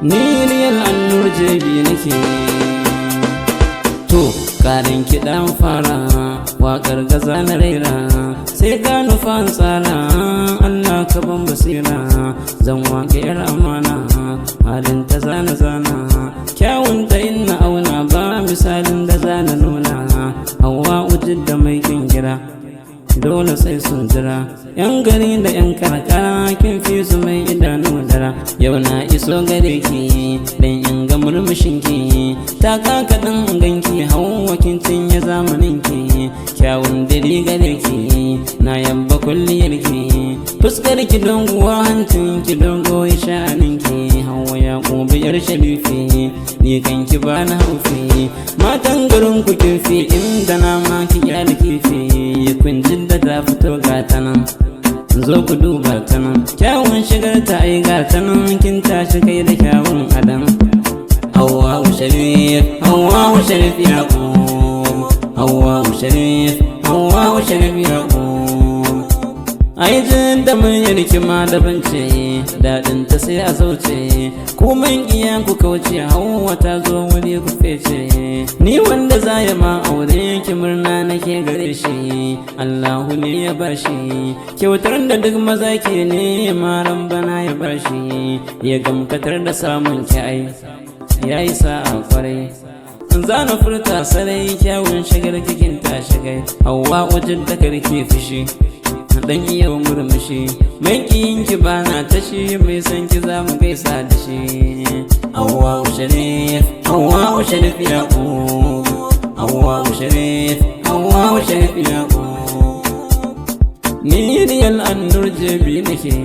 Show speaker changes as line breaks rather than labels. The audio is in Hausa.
Ni Riyal Annur Jebi nake. To, karin kiɗan fara, waƙar gaza na raira, sai ka nufa tsara, Allah ka ban basira, zan waƙe 'yar amana, halin ta zana zana, kyawun ta inna auna ba misalin da zana nuna, Hawa da mai gira. Dole sai sun jira yan gari da yan karkara, kin fi su mai idanu dara. Yau na iso gare ki dan in ga murmushin ki, ta kaɗan ganki, Hawa kin cinye zamanin ki, kyawun dare gare ki, na yabba kulliyar ki, fuskar ki donguwa, hancin ki dogo, sha'anin ki, Hawa Yakubu yar Sharifi, ni kan ki ba na haufi, matan garin ku kin fi, inda na ma ki kyale kifi, kun Jidda ta fito, ga ta nan, zo ku duba ta nan, kyawun shigar ta ai ga ta nan, kin tashi kai da kyawun adam. Hawa Sharif, Hawa Sharif Yaqub, Hawa Sharif, Hawa Sharif Yaqub. Ai jin da muryar ki ma daban ce, daɗin ta sai a zauce, kuma iya ku kauce, Hawa ta zo wuri ku fece. Ni wanda za ya ma aure ki, murna nake gare shi, Allahu ne ya bashi kyautar da duk maza ke nema, bana ya bashi, ya gamkatar da samun ki, ai yayi sa'a kwarai. Za na furta sarai, kyawun shigar kikin ta shigai, Hawa wajen da karki fushi, dan iya murmushi, mai ki bana tashi, mai san ki za mu gaisa da shi. Hawa Sharif, Hawa Sharif Yaqub, Hawa Sharif, Hawa Sharif Yaqub. Ni Riyal Annur Jebi nake.